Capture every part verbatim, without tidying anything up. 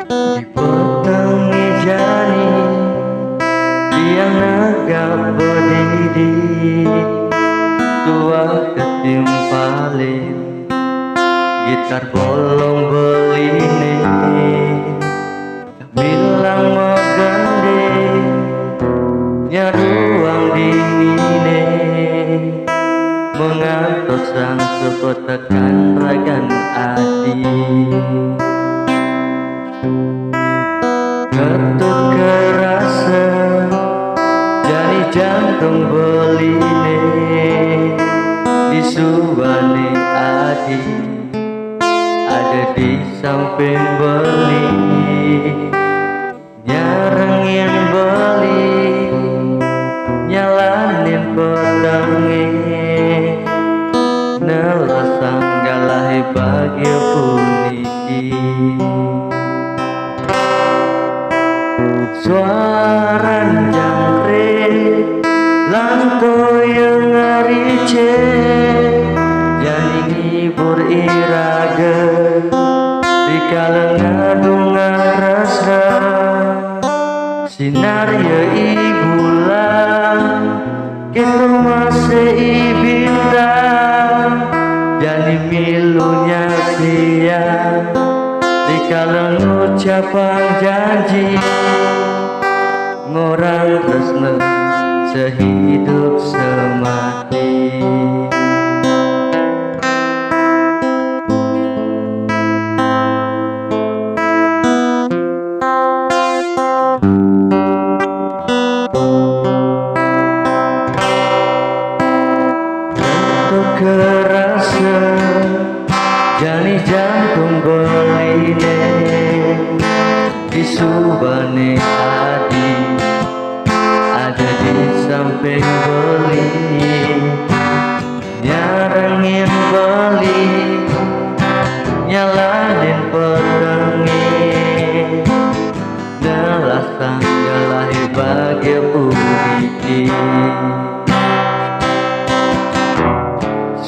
Di peteng ni jani, tiang negak bedidi, tuah ketimpalin gitar bolong beline. Bilang megende, nyaruang dinine, mengantos sang sepetekan ragan adi. Ketuk kerasa, jani jantung beline, di subane adi, ada di samping beli, nyarengin beli, nyalanin petenge, nelasang galahe bagi puniki. Suaran jangkrik, langkoyang ngerice, jani ngibur iraga, di kala ngadungan tresna. Sinar ya i bulan, keto masih i bintang, jani milu nyaksiang, di kala ngucapang janji, ngorang tresna sehidup semati. Kerasa, jani jantung beline, di subane adi, ada di samping beli, nyarengin beli, nyalanin petenge, nelasang galahe bagi puniki.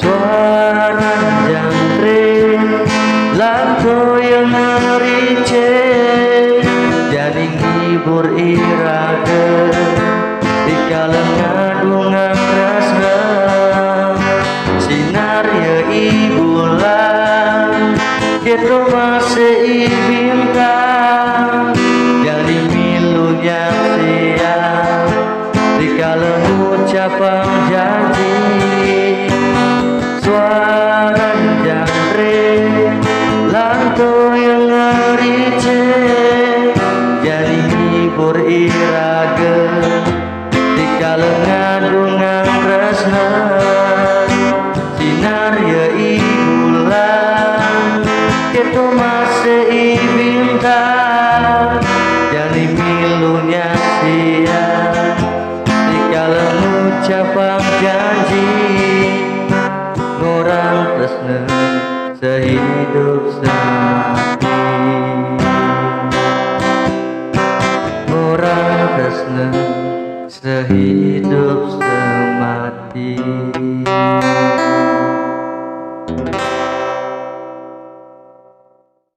Suaran jangkrik, langkoyang ngerice, jani ngibur iraga, di kala ngadungan tresna. Sinar ya i bulan, keto masih i bintang, jani milu nyaksiang, di kala ngucapang janji. Suaran jangkrik, langkoyang ngerice, jani ngibur iraga, di kala ngadungan tresna. Sinar ya i bulan, keto masih i bintang,